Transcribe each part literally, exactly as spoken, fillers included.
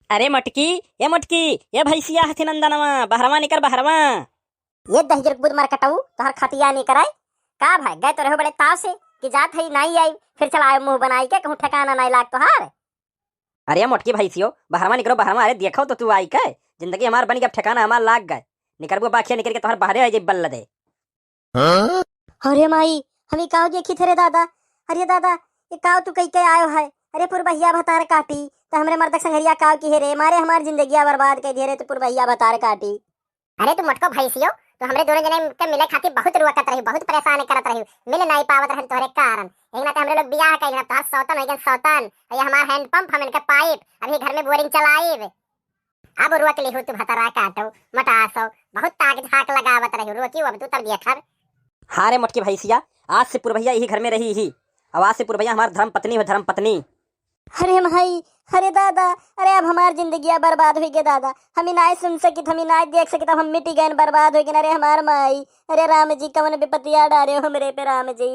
अरे मोटकी, ए मोटकी, ए भैंसिया हथी नंदनवा, बहरवा निकर बहरवा। ये दहिजर बुध मार कटाऊ, तोहर खटिया नहीं कराए। का भाई, गए तो रहो बड़े ताव से कि जात है नहीं आई, फिर चला आए मुंह बनाई के, कहूँ ठिकाना नहीं लाग तोहार। अरे मोटकी भैंसियो, बहरवा निकरो बहरवा, अरे देखो तो तू आई के, जिंदगी हमार बन गई, अब ठिकाना हमार लाग गए। निकरबो बाखिया निकर के तोहर बहरे है जे बल्ल दे। हाँ? अरे माई, हम ई काव देखी थे रे दादा। अरे दादा, ये काव तू कई के आयो है? अरे पुरबहिया भतार काटी, त हमरे मर्दक संगरिया काव की है रे, मारे हमार जिंदगिया बर्बाद कर दिए रे तू पुरबहिया भतार काटी। अरे तू मोटको भैंसियो, तू हमरे दोनों जने के मिले खातिर बहुत रुआ करत रही, बहुत परेशान करत रही, मिल नहीं पावत रहन तोहरे कारण। एक ना तो हमरे लोग बियाह कर लेना, तोहर सौतन हो गन सौतन, और ये हमार हैंडपंप, हम इनके पाइप, अभी घर में बोरिंग चलाइब। अब रुआ के लिहू तू भतरा काटो, मोटासो, बहुत ताक झाक लगावत रही, रुआ की अब तू तब देखब। हाँ रे मोटकी भैंसिया, आज से पुरबहिया यही घर में रही ही। अब आज से पुरबहिया हमार धर्म पत्नी हो, धर्म पत्नी। अरे माई, अरे दादा, अरे अब हमार जिंदगिया बर्बाद हुई गे दादा, हम ई नाय सुन सकित, हम ई नाय देख सकित, अब हम मिटी गए, बर्बाद हुई गए। अरे हमार माई, अरे राम जी कवन विपतिया डारे हो हमरे पे राम जी।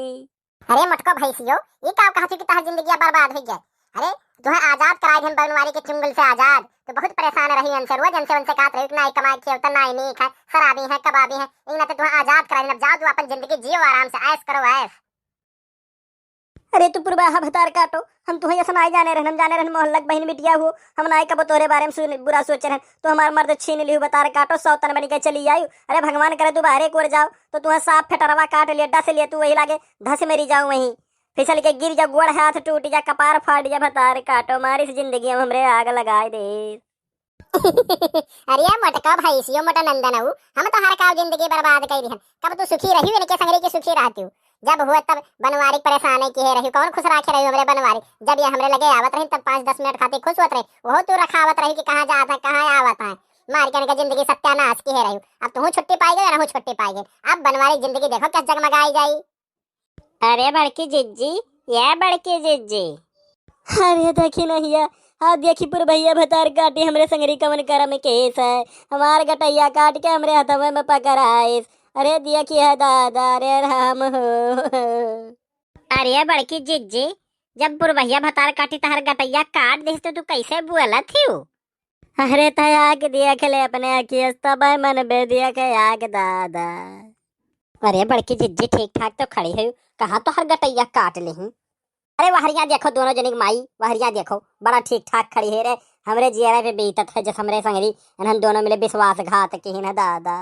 अरे मोटको भैंसियो, ई का कहत हो कि तोहर जिंदगिया बर्बाद हुई गए? अरे तुहें आजाद कराए दिहन बनवारी के चुंगल से आजाद। तू बहुत परेशान रही इनसे, रोज इनसे उनसे कहत रही कि नाई कमाए खेवता, नाई नीक है, शराबी है, कबाबी है। एक ना तो तुहें आजाद कराए दिहन, अब जाओ तू अपन जिंदगी जियो, आराम से ऐश करो ऐश। अरे तू पुरबाहा भतार काटो, हम तुहें ऐसा नाई जाने रहन, हम जाने रहन मोहल्लक बहिन बिटिया हो, हम नाई कबो तोहरे बारे में सुन, बुरा सोचे रहन, तो हमार मर्द छीन लिहू भतार काटो, सौतन बनी के चली आयु। अरे भगवान करे तू बाहरे कोर जाओ, तो तुहें साफ फेटरवा काट लिए, डस लिए तू वही लागे, धस मरी जाओ वहीं। फिसल के गिर जा, गोड़ हाथ टूट जा, कपार फाट जा, भतार काटो, मारी से जिंदगी में हमरे आग लगाए दे। अरे मोटका भैंसियो मोटा नंदन हऊ, हम तोहार का जिंदगी बर्बाद कर दिहन। कब तू सुखी रही, इनके संगरी के सुखी रहती हूँ। जब हुआ तब बनवारी परेशान है किहे रही, कौन खुश राखे रही हमरे बनवारी? जब ये हमरे लगे आवत रही तब पाँच दस मिनट खातिर खुश होत रही, वहो तू रखावत रही कि कहाँ जात है, कहाँ आवत है। मार के इनका जिंदगी सत्यानाश किहे रही। अब तू छुट्टी पाई गई, रहू छुट्टी पाई गई। अब बनवारी जिंदगी देखो कैसे जगमगाई जाई। अरे बड़की जिज्जी, ये बड़की जिज्जी। अरे देखी नहिया, हाँ देखी पुरबहिया भतार काटी हमरे संगरी कवन करम केस है। हमार गटैया काट के हमरे हथवे में पकड़ाइस। अरे देखी है दादा, अरे राम हो। अरे बड़की जिज्जी, जब पुरबहिया भतार काटी तहर गटैया काट दिस तो तू कैसे बोलत हियो? अरे त आके देख ले अपने अखियस, तबै मन बे देख आके दादा। अरे बड़की जिज्जी, ठीक ठाक तो खड़ी है, कहाँ तोहर गटैया काट लिही? अरे वहरिया देखो दोनों जनी के माई, वहरिया देखो, बड़ा ठीक ठाक खड़ी है रे। हमरे जियरा पे बीतत है जस हमरे संगरी इन्हन दोनों मिले विश्वासघात किहिन है दादा।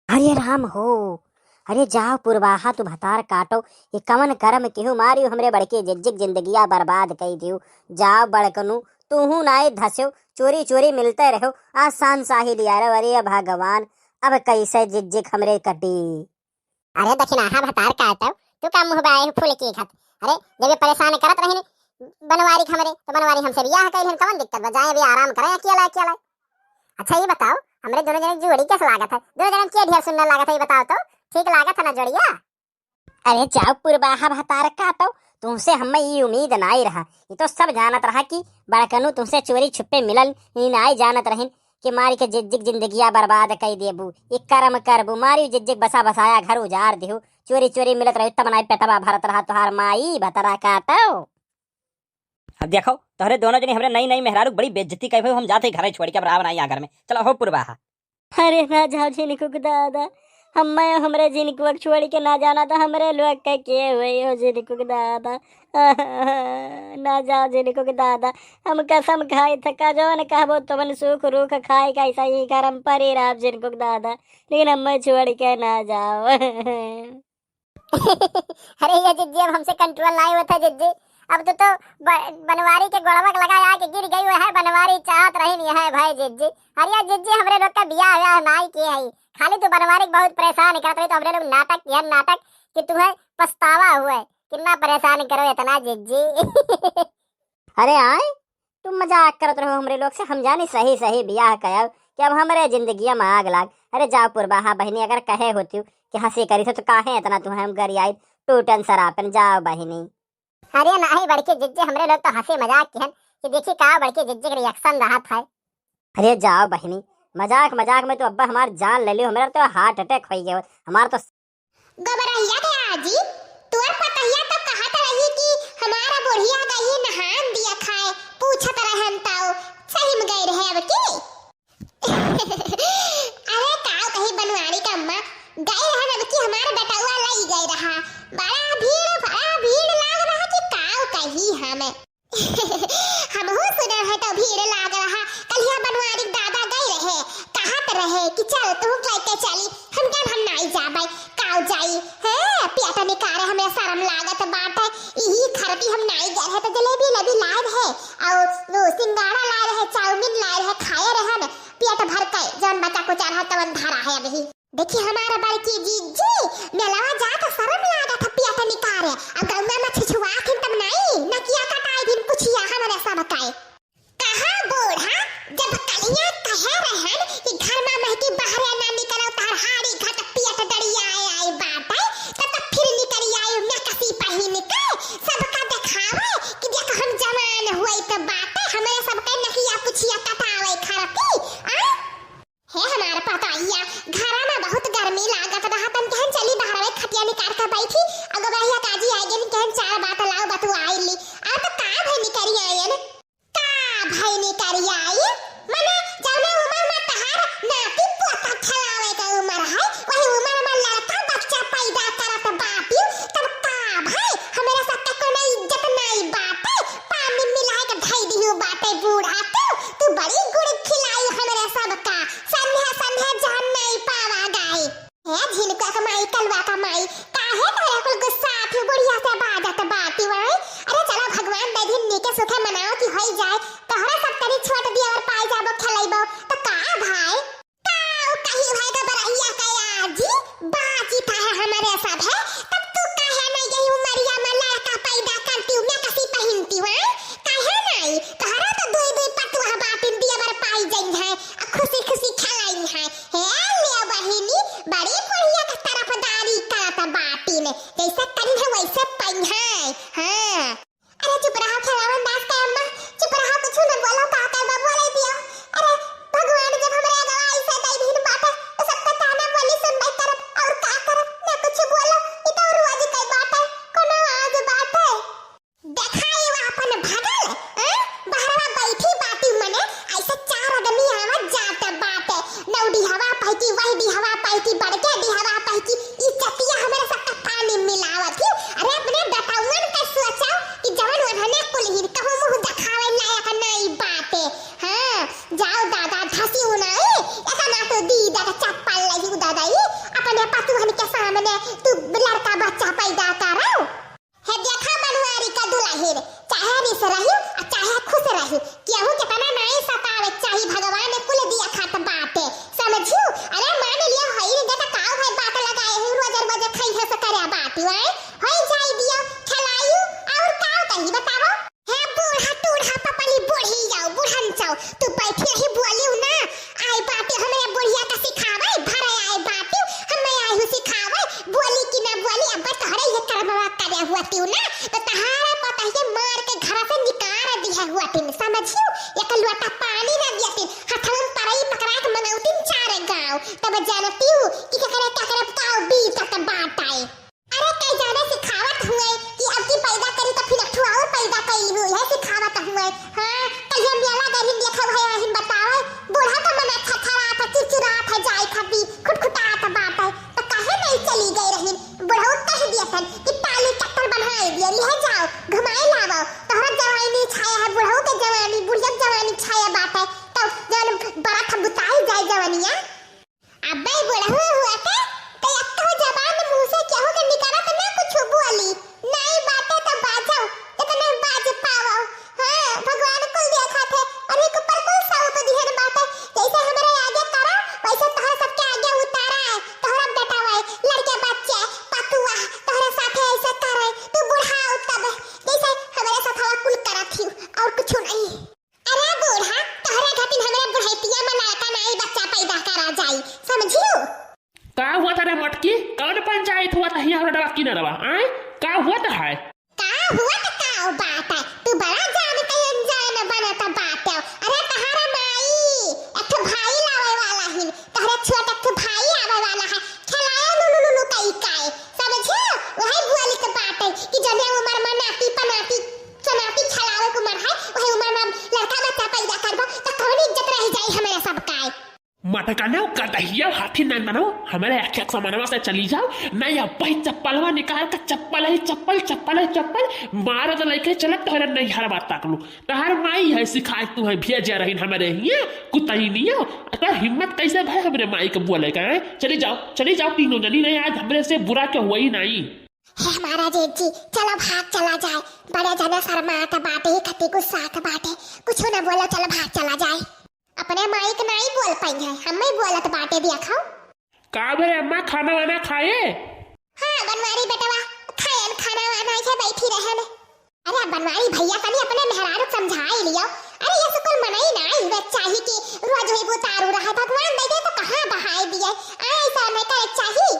अरे राम हो, अरे जाओ पुरबाहा तू भतार काटो, ये कवन करम केहू मारियो हमरे बड़के जिज्जिक जिंदगिया बर्बाद कई दियो। जाओ बड़कनू, तूहू नाई धस्यो, चोरी चोरी मिलते रहो, आज शान शाही लिया रहो। अरे भगवान, अब कैसे जिज्जिक हमरे कटी। अरे दखिनाहा भतार काटो, तू का मुँह बाए फूल की खत? अरे जब ये परेशान करत रही बनवारी के हमरे, तो बनवारी हमसे बियाह कइल हन, कवन दिक्कत बा? जाए अभी आराम करें अकेला अकेला। अच्छा ये बताओ, हमरे दोनों जने के जोड़ी कैसे लागत है? दोनों जने के ढेर सुंदर लागत है, ये बताओ तो, ठीक लागत है ना जोड़िया? अरे जाओ पुरबाहा भतार काटो, तुमसे हमें ये उम्मीद नाई रहा। ये तो सब जानत रहा कि बड़कनू तुमसे चोरी छुपे मिलन, ये नाई जानत रहन कि मारी के जिज्जिक जिंदगिया बर्बाद कई देबू, ये करम करबू, मारी जिज्जिक बसा बसाया घर उजार देहू, चोरी चोरी मिलत रही तब नाई पेटवा भरत रहा तोहार माई भतरा काटो। अब देखो, तोहरे दोनों जनी हमरे नई नई मेहरारू बड़ी बेइज्जती कई भई, हम जाते ही घरे छोड़ के, अब राव नाई आ घर में। चलो हो पुरबाहा। अरे ना जाओ झिनकुक दादा, हम्मे हमरे झिनकुक छोड़ के ना जाना तो हमरे लोग के के होई हो झिनकुक दादा। ना जाओ झिनकुक दादा, हम कसम खाई थका जवन कहबो तवन सूख रूख खाई कैसा ही घर हम परी रहा झिनकुक दादा, लेकिन हम्मे छोड़ के ना जाओ। अरे ये जिज्जी, अब हमसे कंट्रोल नाई होता जिज्जी। अब तू तो ब-, बनवारी के गोड़वा के लगा आके गिर गई है, बनवारी चाहत रही नहीं है भाई जिज्जी। अरे ये जिज्जी, हमरे लोग का बियाह व्याह नाई के है, खाली तू बनवारी के बहुत परेशान करत रही, तो हमरे लोग नाटक किहन नाटक कि तुम्हें पछतावा हुए, कितना परेशान करो इतना जिज्जी। अरे आए, तुम मजाक करत रहो हमरे लोग से, हम जानी सही सही बियाह कयब कि अब हमरे जिंदगिया में आग लाग। अरे जाओ पुरबाहा बहिनी, अगर कहे होती कि हंसी करी से तो काहे इतना तुम्हें हम गरियाई टूटन सरापन, जाओ बहिनी। अरे नाही बड़के जिज्जे, हमरे लोग तो हंसी मजाक किहन कि देखी का बड़के जिज्जे के रिएक्शन रहत है। अरे जाओ बहिनी, मजाक मजाक में तो अब्बा हमार जान ले लियो, हमरा तो हार्ट अटैक होई गयो, हमार तो। गोबरहिया के आजी, तोर पतहिया तो कहत रही कि हमारा बुढ़िया गई नहान दिया खाए, पूछत रहन ताऊ, सही में गई देखी हमार बड़की जीजी, मेलवा जात सरम लागत ह पेट निकारे। अब गौवा में छिछुआत हिन तब नाई, नकिया कटाई दिन पुछिया हमरे सब काए। कहा बूढ़ा, जब कलिया कहे रहन कि घर में महकी बाहरे ना निकलो, तार हाड़ी घट पेट डरिया आए आई बाटे, तब तक फिर निकल आई में कसी पहिन के सबका देखावे कि देख हम जवान हुई त बाटे, हमरे सबके नकिया पुछिया कटावे खरती। आ? हे हमार पतोहिया, घरा में बहुत गर्मी लागत रहा, तन कहन चली बहरवे खटिया निकाल के बैठी, अगो बहिया काजी आइ गेन, कहन चार बात लाओ बतुआई ली। आ तो का भई निकरी आयन? का भई निकरी आई? मने जौने उमर में तहार नाती पोता खेलावे के उमर है, वही उमर में लड़का बच्चा पैदा करत बाटी, तब का भई? हमरे सबके कोनो इज्जत नाई बाटे, पानी मिलाए के धई दिहु बाटे बूढ़ा तू, तू बड़ी गुड़ खिलाई हमरे सबका। संध्या संध्या जान नाई पावा गाई। हे झिनका के माई, कलुआ के माई, काहे तोहरे कुल गुस्सा आथी बुढ़िया से बाजत बाटी वाई? अरे चलो भगवान दे दिन नीके सुखे मनाओ कि होई जाए, तोहरा सब तनी छोट दिया और पाई जाबो खेलैबो, तो का भाई? का उ कही भाई का बरहिया का आजी, बाजी था है हमरे सब है, तब तू काहे नहीं यही उमरिया में लड़का पैदा करती हूँ, मैं कसी पहिनती हूँ, काहे नहीं? तोहरा तो दुई दुई पतुआ बाटिन दिया बर पाई जाई है, आ खुशी खुशी खेलाई है। हे ले बहिनी, बड़ी बुढ़िया के तरफदारी करत बाटिन, जैसे करी है वैसे पई है। हाँ। अरे चुप रहा खेलावन दास के अम्मा, चुप रहा, कुछ न बोलो, का का बबुआ ले दिया। अरे भगवान जब हमरे अगवा ऐसे दई दिन बाटे, तो सबका ताना बोली सुनबे करब, और का करब, ना कुछ बोलो, ई तो रोज के बाटे, कोनो आज बाटे। देखाई वो अपन भगल, हैं? बहरवा बैठी बाटी मने, ऐसे चार आदमी आवत जात बाटे, नौ डिहवा पैकी, वही डिहवा पैकी, बड़के डिहवा पैकी, ई चतिया हमरे सबका पानी मिलावत ही। अरे अपने बेटउअन के सोचो कि जवन उन्हने कुलहिन कहूँ मुँह देखावे लायक नाई बाटे। हाँ, जाओ दादा धसी उनाई, एतना तो दीदा के चप्पल लही दादा ई, अपने पतुहन के सामने तू लड़का बच्चा पैदा करो। हे देखा बनवारी का दुलहिन, चाहे रिस रही आ चाहे खुश रही, केहू केतना नाई सतावे चाही, भगवान कुल दिया खात बाटे, समझू? अरे मान लियो हई रे, देखा काऊ है बात लगाए है, रोज रोज खाई है से करे बाटी, आए? होई जाई दियो, खिलायू, और काऊ कही बतावो? हे बूढ़ा टूढ़ा पपली बूढ़ी जाओ, बुढ़न चाओ, तू बैठी रही बोलियो ना, आई बाटी हमरे बुढ़िया का सिखावे, भरे आई बाटी, हमें आई हूँ सिखावे, बोली कि ना बोली, अब तोहरे ये करमवा करे हुआ तिउ ना, तो तहारा पता है मार के घर से निकाल दिया हुआ तिन, समझियो? एक लोटा पानी ना दिया तिन, हथवा में परई पकड़ा के मंगौतिन चार गाँव, तब जानतियो कि केकरे केकरे काव बीतत बाटे। अरे कई जाने सिखावत हुए कि अब की पैदा करी तो फिर एक ठो और पैदा करी हुई है, सिखावत हुए। हाँ, कल हम मेला गए देखा भाई, आहिन बतावे, बूढ़ा का मना थरथरात है, चिड़चिड़ात है, जाए खाती खुटखुटात बाटे, तो काहे नहीं चली गई रही? बुढ़ऊ कह दिया था कि पाली चक्कर बनाए दिया, ले जाओ, घुमाए लावो, तोहरा जवानी छाया है, बुढ़ऊ के जवानी, बुढ़िया के जवानी छाया बाटे, तो जवन बरत हम बुताई जाए जवानिया। अबे बुढ़ऊ हुआ के, तो एक तो जबान मुँह से केहू के निकलत ना कुछ बोली, नाई बाटे तो बाजो, इतने बाज पावो। हाँ, भगवान कुल देखत है, और एक ऊपर कुल सौंप दिहन बाटे, जैसे हमरे आगे करा, वैसे तोहरा सबके आगे उतारा है, तोहरा बेटा भाई, लड़के बच्चे, पतुआ, तोहरे साथे ऐसे करे, तू बुढ़ाओ तब, जैसे हमरे साथ हवा कुल करत ही, और कुछ नहीं। अरे बूढ़ा, तोहरे खातिर हमरे बुढ़ैतिया में लड़का नाई बच्चा पैदा करा जाई, समझियो? का हुआ था रे मटकी? कौन पंचायत हुआ था हियाँ रोडवा किनारवा, आय? का हुआ था है? का हुआ था, का बात है? तू बड़ा जान के अनजान बनत बाटे। अरे तोहरा माई, एक ठो भाई लावे वाला हिन, तोहरे छोट एक ठो भाई आवे वाला है, खेलाए नुनु नुनु कई काए, समझियो? वही बोली के बाटे कि जने उम्र में नाती पनाती चनाती खेलावे के उमर है, वही उमर में हम लड़का बच्चा पैदा करबो, तो कौन इज्जत रह जाई हमरे सबका? मटकनो, गदहिया, हाथी नान बनो, हमरे अक्षक समनवा से चली जाओ, नहीं अब वही चप्पलवा निकाल के चप्पल है चप्पल, चप्पल है चप्पल, मारत लइके चलत तोहरे नैहरवा तक लू। तोहर माई है सिखाए तू है भेजे रही हमरे हियाँ, कुतैनिया, तो हिम्मत कैसे भय हमरे माई के बोले का, हैं? चली जाओ, चली जाओ तीनों जनी, नहीं आज हमरे से बुरा के हुआ ही नहीं। हे हमारा जेठ जी, चलो भाग चला जाए। बड़े जने शर्मात बाटे, ही खती गुस्सात बाटे। कुछो न बोलो, चलो भाग चला जाए। अपने माई के नाई बोल पाई है, हम ही बोलत बाटे, देखो। का बे अम्मा, खाना वाना खाए? हाँ, बनवारी बेटवा, खाएन खाना वाना, ऐसे बैठी रहन। अरे बनवारी भैया, तनी अपने मेहरारू के समझाई लियो। अरे ये सुकुल मनई नाहीं हुए चाही कि रोज वही उतारू रहे। भगवान दे दे तो कहाँ बहाए दिए। आ, ऐसा नहीं करे चाही।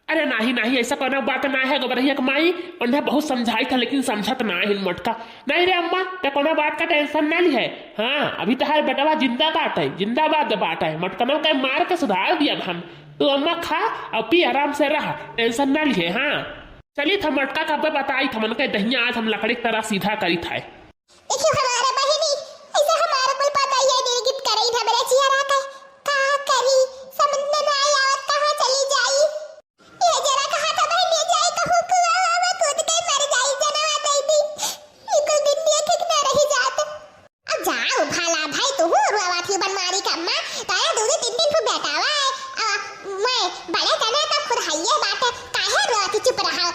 अरे नाहीं, नाहीं, ऐसा कोनो बात ना है, गोबरहिया के माई, उन्हें बहुत समझाई था, लेकिन समझत नाहीं मोटका। नाहीं रे अम्मा, ते कोनो बात का tension ना लिहे। हाँ, अभी तोहार बेटवा जिंदा बाटे, जिंदाबाद बाटे, मोटकनवा के मार के सुधार दिया हम। तू अम्मा खा और पी, आराम से रह, tension ना लिहे। हाँ, चली था मोटका का बताई था, मन के दहिया आज हम लकड़ी की तरह सीधा करी था। देखियो हमारा बहिनी, ऐसे हमारा कुल पता ही है, निर्गित करई हमरे जियरा का, का करी, समझ में ना आई आवत, कहाँ चली जाई। ये जरा कहा था बहिनी, जाई कहूँ कुआं में कूद के मर जाई, जनवा दे दी। ये कुल दिन भी ठीक ना रही जात। अब जाओ भला भाई, तू हूँ रुआवा थी बनवारी का अम्मा, तारा दो दो तीन तीन फुट बेटावा है, आ, मैं बड़े जना तब खुद हाइये बाटे, काहे रुआ थी, चुप रहा।